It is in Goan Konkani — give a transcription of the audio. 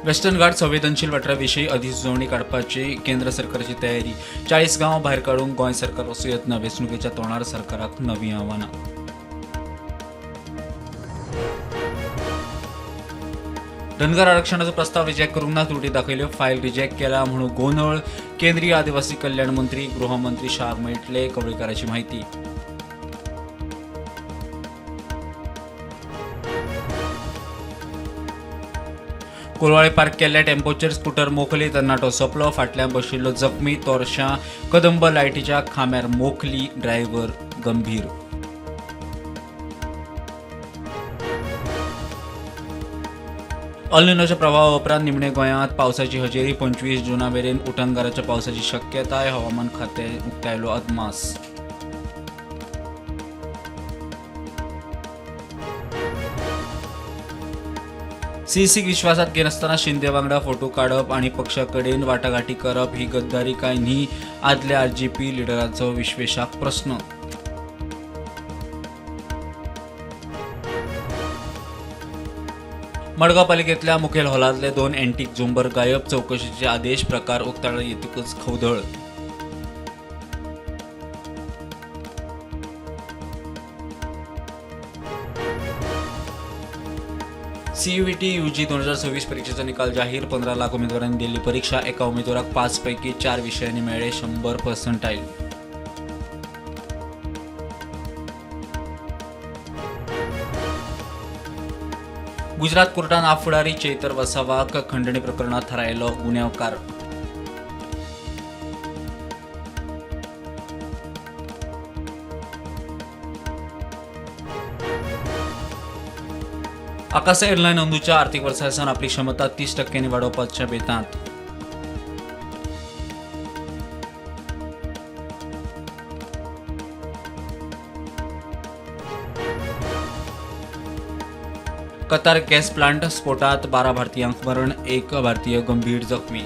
वेस्टर्न घाट संवेदनशील वाठाराविशीं अधिसुचोवणी काडपाची केंद्र सरकाराची तयारी. 40 गांव भायर काडूंक गोंय सरकाराचो यत्न. वेंचणुकेच्या तोंडार सरकाराक नवीं आव्हानां. धनगर आरक्षणाचो प्रस्ताव रिजेक्ट करूंक ना, त्रुटी दाखयल्यो, फायल रिजेक्ट केला म्हणून गोंदळ. केंद्रीय आदिवासी कल्याण मंत्री गृहमंत्री शाह मेळटले, कवळेकाराची माहिती. कोलवाळे पार्क केल्ल्या टेम्पोचेर स्कुटर मोखली, तरणाटो सोंपलो, फाटल्यान बशिल्लो जखमी. तोरशां कदंब लायटीच्या खांब्यार मोखली, ड्रायव्हर गंभीर. अल निनोच्या प्रभावा उपरांत निमणे गोंयांत पावसाची हजेरी. 25 जूना मेरेन उटंगाराच्या पावसाची शक्यताय. हवामान खातें उक्तायलो अदमास. सीईसीक विश्वासात घेनासतना शिंदे वांगडा फोटो काडप आनी पक्षा कडेन वाटाघाटी करप ही गद्दारी काय न्ही, आदल्या आरजीपी लिडराचो विश्वेशाक प्रस्न. मडगांव पालिकेंतल्या मुखेल हॉलांतले 2 अँटीक झुंबर गायब, चवकशेचे आदेश. प्रकार उक्ताडार येतकच खवदळ. सीयूईटी यूजी 2026 परीक्षेचा निकाल जाहीर. 15 लाख उमेदवारांनी दिली परीक्षा. एका उमेदवाराक 5 पैकी 4 विषयांनी मिळाले 100 पर्सेंटाईल. गुजरात कोर्टान आप फुडारी चैतर वसावाक खंडणी प्रकरणात थारायलो गुन्यांवकार. आकासा एअरलायन अंदूच्या आर्थिक वर्सासावन आपली क्षमता 30% वाडोवपाच्या बेतांत. कतार गॅस प्लांट स्फोटात 12 भारतीयांक मरण, 1 भारतीय गंभीर जखमी.